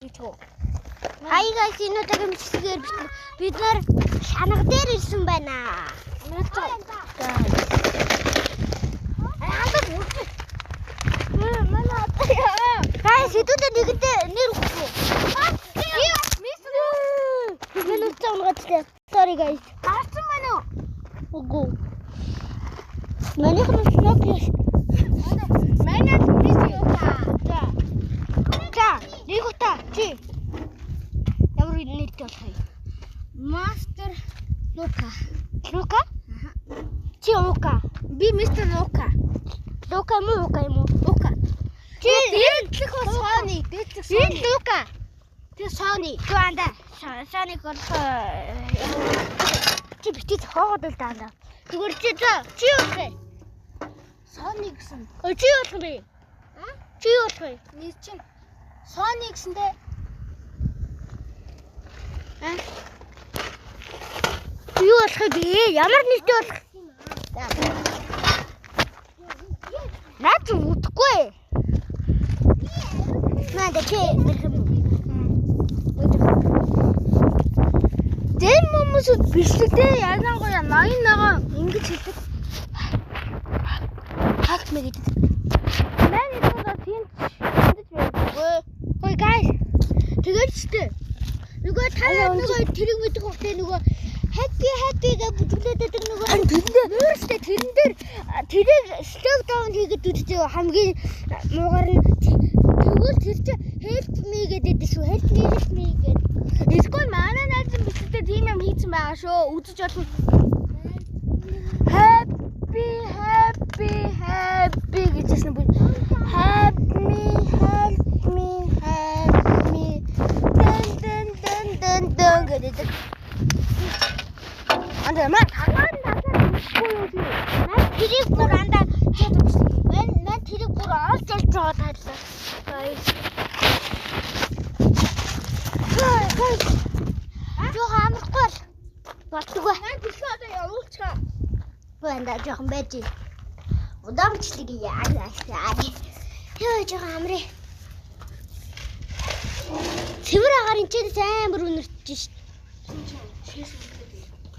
Бичгүү. Hi guys, энэ удаагийн бичлэгээр бид нар шанаг дээр ирсэн байна. Guys, хэдүүлээ нэгэнтээ нэр өгсөн. Би нүцээ унгачлаа. Sorry guys. Гарсан байна уу? Үгүй. Манийх нь Nokia. Манай мис юука. За. За, нэг удаа чи. Ямар нэртэй болох юм? Мастер Лука. Лука? Чи Лука. Би мистер Лука. Лука юм уу, Лука юм уу? Лука. Чи Дээдлэх бол Сони, дээдлэх энэ Сони. Лука. Тэр Сони. Чи анда. Соник болох чи бити зохиогод л даана. Тэгвэр чи за чи юу болох юм? Сони гэсэн. Өө чи юу болох юм бэ? Чи юу болох юм? Нэр чинь Сони гэсэндээ А? Чи юу болох юм бэ? Ямар нэртэй болох? Наад чи үдэхгүй. Надад чи нэрх юм. Дэм хүмүүсүүд бичлэгдээ ялангуяа 88 ингэж хэлдэг. Хагт мэ гэдэг. Манай даа тийм ч байдгүй. Ой guys. Тэгээд ч тэ. Нөгөө та нөгөө тэрийг мэдэх хөтэй нөгөө happy happy гэж бүжиглээд байдаг нөгөө тэрэн дээр нүүрстэй тэрэн дээр тэрийг slow down хийгээд үздэг хамгийн муугар нь тэгвэл тэр чи help me гэдэг шүү. Help me, help me гэдэг. Эсвэл манай найз нь бичлэгдээ тийм юм хийцэн байгаа шүү. Үзэж болно. Happy happy happy гэжсэн бүр help me, help me, help me. Дэн дэн дэн дэн дэн гэдэг. Анда маа тагаар тагаар мэдэхгүй юу чи? Ман тэрийг бүр андаа ман ман тэрийг бүр олж олж байгаа тайлаа. Guys. Guys. Жохоо амрахгүй л болдгоо. Ман бичлэг одоо явуулчихаа. Банда жоохон байж. Удаан бичлэг яа. Йоо жоохон амрыг. Цэвэр агаар энэ ч амар үнэртэж шít.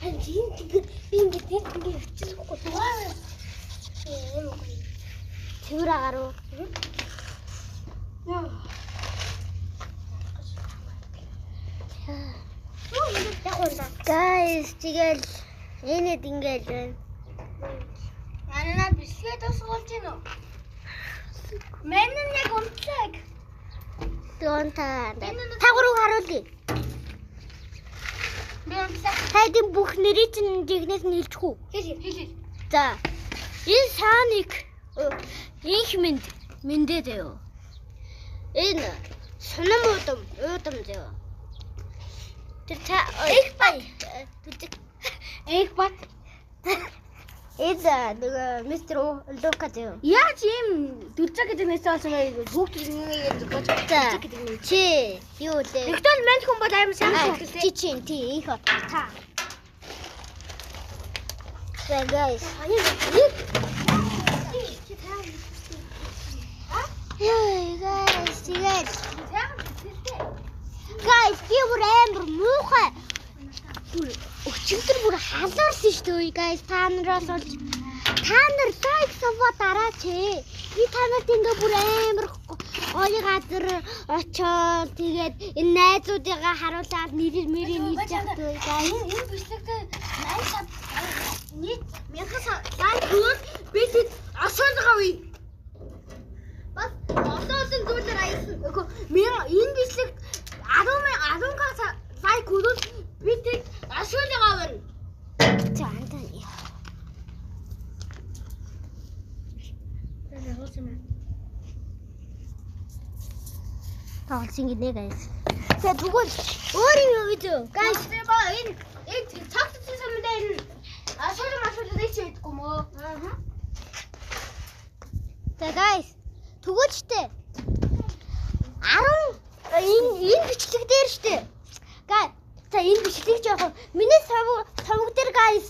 Харин тийм би ингэ тийм ингэ явчихсахгүй. Цэвэр агаар уу? Яа. Яг унаа. Guys, тэгэл энэд ингээл байна. Манай бичлэгээ дуусгуулж гин үү? Манай нь яг унтлаа. Тэгэн та та гурав харуулъя. Би унтлаа. Та эдийн бүх нэрийг чинь жигнэс нь хэлчих үү? Хэл хэл хэл. За. Энэ Sonic инх мэд мэндэ заяо. Энэ сунам удам уудам заяо. Тэр та Их бат. Түлзэг. Их бат. Энэ нөгөө мистер Лука заяо. Яаж ийм дүлцэг гэдэг нэртэй болсон бэ? Хүүхдүүд ингэ зохиож За. дүлцэг гэдэг нэр. Чи юу лээ? Тэгтэл мань хүн бол амар сайн хүүхдэлтэй. Чи чи тий инх бат. Та. За guys. Яй guys, тэгээд guys би бүр амар муухай. Бүр өчигдөр бүр халуурсан шүү дээ guys. Та нараас болж та нар лайк савва дараач. Би та нарт ингээ бүр амар гоё газар очоод тэгээд энэ найзуудыгаа харуулаад нэрээр мэрийг нийлж явах дээ guys. Энэ бичлэгтээ 87 нийт 1000 лайк хүрвэл би тэд асуулгаа үе. Бас олон олон зүйлээр аясан. Үгүй энэ бичлэг 10 10к лайк хүрвэл би тэд асуулгаа авна. За андаа. Тоглосон гинэ guys. За тэгвэл өөр юм юу гэж guys. Энэ энэ цагт самдаа энэ асуулга асуулга нэг ч хийдэггүй мөө. Аа. За guys тэгвэл штэ 10 энэ бичлэг дээр штэ. Guys за энэ бичлэг жоохон миний сувг дээр guys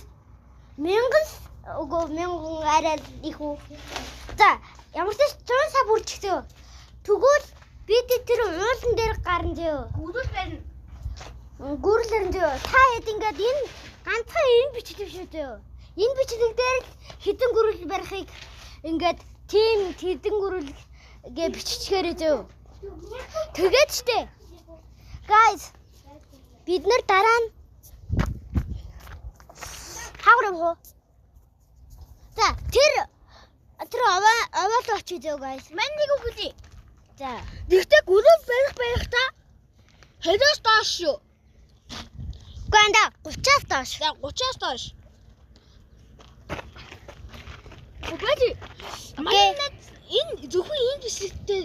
1000 үгүй 1000 арай их үү. За ямар ч 100 сая бүрчихсэн. Тэгвэл Бид тэр уулан дээр гарна зөө. Гүрэл барина. Гүрэл барина зөө. Та хэд ингээд энэ ганцхан энэ бичлэг шүү зөө. Энэ бичлэг дээр л хэдэн гүрэл барихыг ингээд тийм хэдэн гүрэл гэ биччихээрэй зөө. Тэгээд штэ. Guys, бид нар дараа нь хаагур явах уу? За, тэр овоол очиж зөө guys. Мань нэг үг хэлье. За. Тэгтээ гүрэл барих та 20-оос доош шүү. Үгүй анда 30-аас доош. За 30-аас доош. Үгүй. Манай найз энэ зөвхөн энэ бичлэгтээ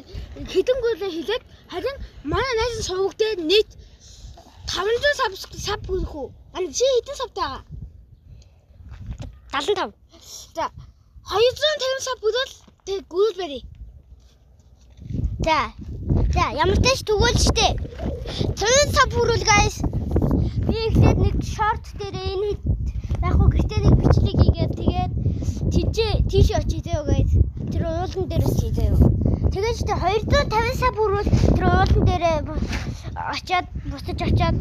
хэдэн гүрэлээ хэлээд харин манай найз нь суваг дээр нийт 500 sub хүрэх үү? Ана чи хэдэн sub тай байгаа? 75. За 250 sub хүрвэл тэг гүрэл барья. За. За, ямар ч тач тэгвэл штэ. 100 sub хүрвэл guys. Би эхлээд нэг short дээр энэ яг хөө гэртээ нэг бичлэг хийгээд тэгээд тийш очиж заяа guys. Тэр уулан дээр очиж заяа. Тэгээд штэ 250 sub хүрвэл тэр уулан дээр очиад буцаж очиад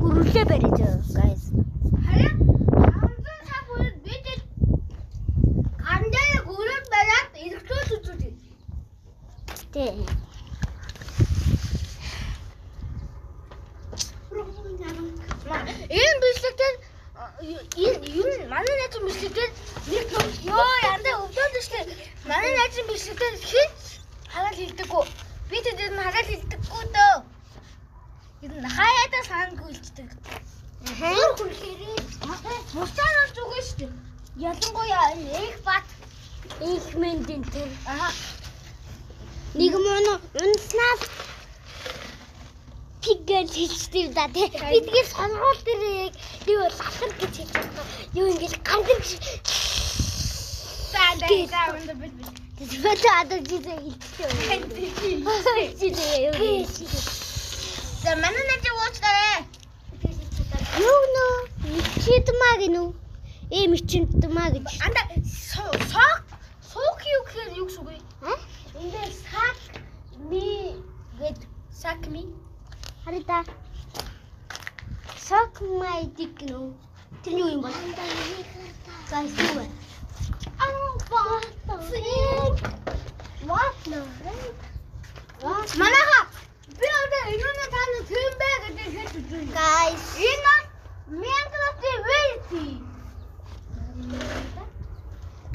гүрлээ барья заяа guys. Харин 500 sub хүрвэл бид ган дээр гүрэл бариад эргэжүүлж үзүүлье. Тэ. Энэ бичлэг дээр энэ ер нь манай найзын бичлэг дээр нэг юм ёо яндаа өвдөд штэ. Манай найзын бичлэг дээр хэн хараал хилдэггүй. Би тэд нь хараал хилдэггүй дөө. Ер нь хаяадаа санаагүй хилчдэг. Өөр хүлээрээ. Мусаар бол зүгээр штэ. Ялангуяа энэ их бат их мэндэн тэр. Аа. Нэг мөн унснаас пигэл хэлждэг да тий. Би тэгээд сонгуул дээр яг юу лалхар гэж хэлж байгаа. Юу ингээл гандар гэж. За за өндөр бит бит. Тэгээд одоо жишээ хэлчихсэн. Жишээ. За манай найзыг уучлаарай. Юу нөө мичидмаа гинүү. Мичидмаа гэж. Анда сок сок юу гэхээр юу гэсэн үг вэ? А? Энд дээр сак ми гэд Сак ми. Харъя да. Suck my dick гэнэ. Тэр юу юм бол? Guys юу вэ? What? Манайха би одоо энэ та нар тийм бэ гэдэг хэлж үзье. Guys. Энэ бол Minecraft-ийн верси.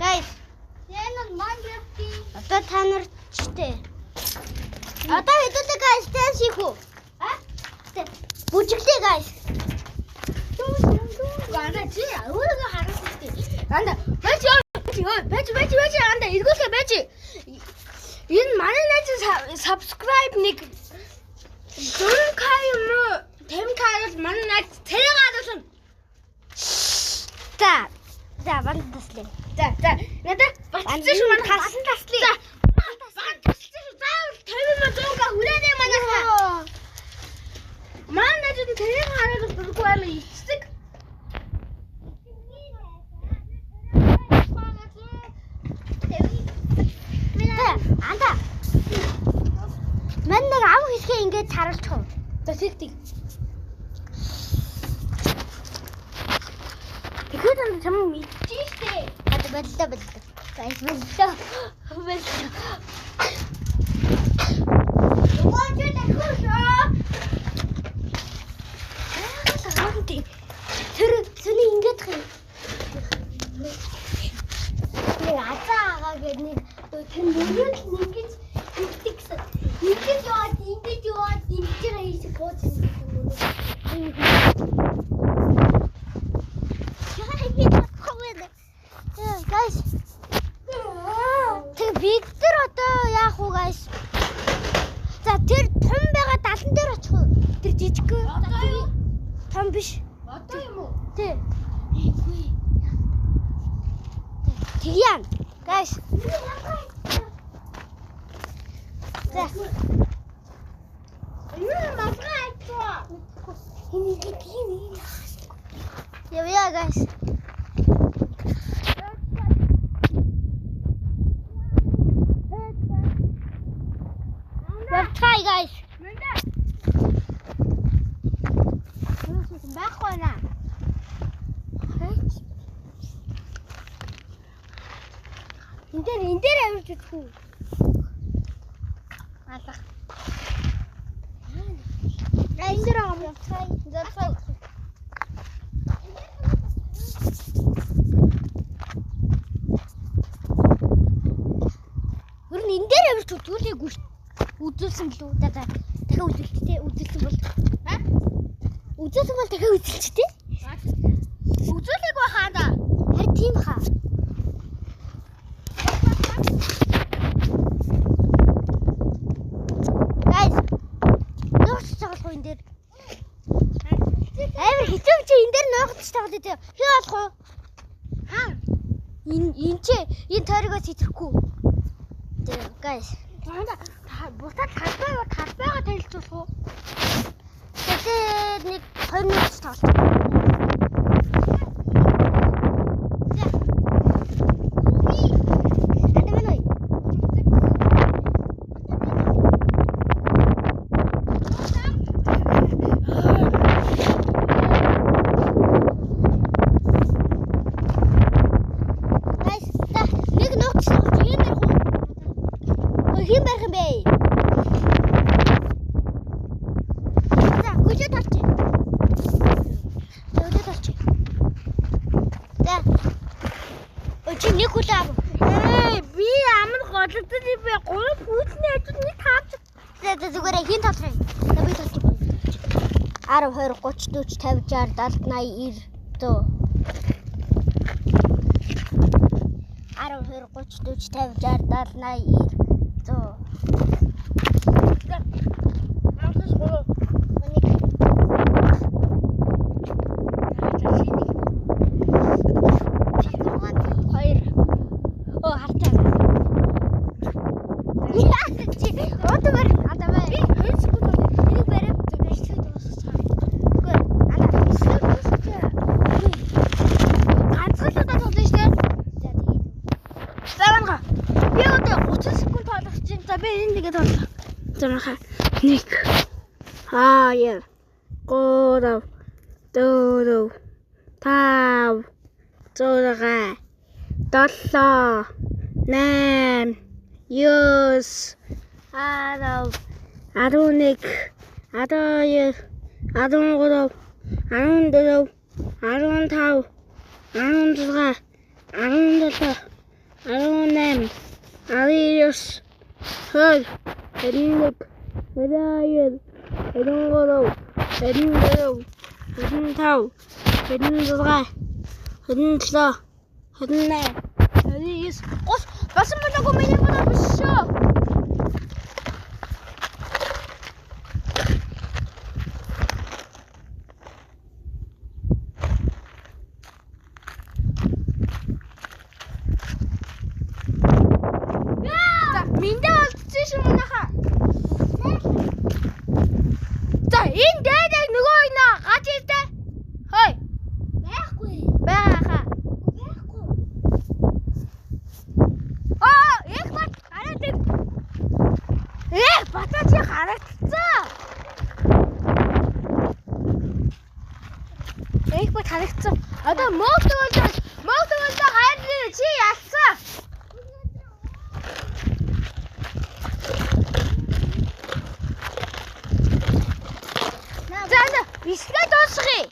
Guys. Энэ бол Minecraft-ийн Одоо та нар чтэй. Одоо хэдүүлээ guys dance хийх үү? А? Бүжиглээ guys. Анда чи өөрийгөө харуулсан шүү дээ. Анда байж байж байж байж анда эргүүлээ байж. Энэ манай найзын subscribe нэг 4K юм уу? 50K бол манай найз царай харуулна. За. За банд таслаа. За за надад батцсан шүү манай Банд таслаа. За банд таслаа шүү. Заавал 50 100K хүрээрэй манайхаа. Манай найзууд царай харуулах дургүй амар ичдэг. За анда. Мань нэг ав хэсгээ ингээд харуулчих уу? За тэг тэг. Тэгэхээр анда чам мэдчихэв штэ. Одоо боллоо боллоо. Guys боллоо. Боллоо. Ууч дахиад. Тэр цэний ингээд хий. Нэг азаа агаа гэдэг нэг тэр мөрөд л ингэж хэлдэг гэсэн. Ингэж яваад ингэж яваад ингэж хийх бууж юм. Guys. Тэг бид нар одоо яах вэ guys? За тэр том байгаа далан дээр очих уу? Тэр жижиг. Одоо юу? Том биш. Одоо юм уу? Тий. Тэгье. Guys. За. Энэ малгай айцгаа. Энэ ингэ тийм юм. Явъя guys. Явцгаая. Энэ дээр авирч үзэх үү? Алах. Энэ дээр байгаа юм. За за. Ер нь энэ дээр авирч үзүүлээгүй шүү. Үзүүлсэн гэлүү. За за. Дахиад үзүүлчихтэй. Үзүүлсэн бол Ха? Үзүүлсэн бол дахиад үзүүлчихтэй. Үзүүлээгүй хаа да. Харин тийм хаа. Guys, нуугч тоглох уу энэ дээр? Амар хэцүү чи энэ дээр нуугч тоглох үү? Хий болох уу? Хаа? Энэ энэ чи энэ тойрогоос итгэхгүй. Тэгээ guys. Бусад талбайгаа танилцуулах уу? Тэгээд нэг 2 минут тоглох. За. Анда мэн ой. Guys, за нэг нуугч тоглох юм барих уу? Ой, хэн барих юм бэ? За, хөлөө толчих. Хөлөө толчих. За. Ой, чи нэг хөлөө ав. Ээ, би амар голдсон юм бэ. 3 пүүтний хажууд нэг таарч. За, за зүгээр хэн толох юм? За, би толчих. 10 20 30 40 50 60 70 80 90 100. 10 20 30 40 50 60 70 80 90 100. Амсаж 3. Нэг хоёр. Оо харчаа. Яа чи одоо барь анда бай. Би 2 секунд байна. Энийг барь. Бичлэг дуусчихсан. Үгүй анда. Бичлэг дуусчихсан. Ганцхан л удаа тоглоно шүү дээ. За тэгээд. За манга. Би одоо 30 секунд тоглох чинь. За би энэ нэгэ тоглоо. За манга. 1 2 3 4 5 6 7 8 9 10 11 12 13 14 15 16 17 18 19 20 21 22 23 24 25 26 27 28 29 30 басан болоогүй миний бодол биш шүү. За, миндээ олдсон шүү манайхаа. За, энэ дээд яг нөгөө ойноо гаж ирдэ. Хой, Байхгүй. байгаа хаа. Байхгүй. Аа, их бат гараад ир. Эх, батаа чи харагдцсан. Их бат харагдсан. Одоо мөг төвлөө, мөг төвлөө гараад ир чи ялцсан. За, за, бичлэгээ дуусгая.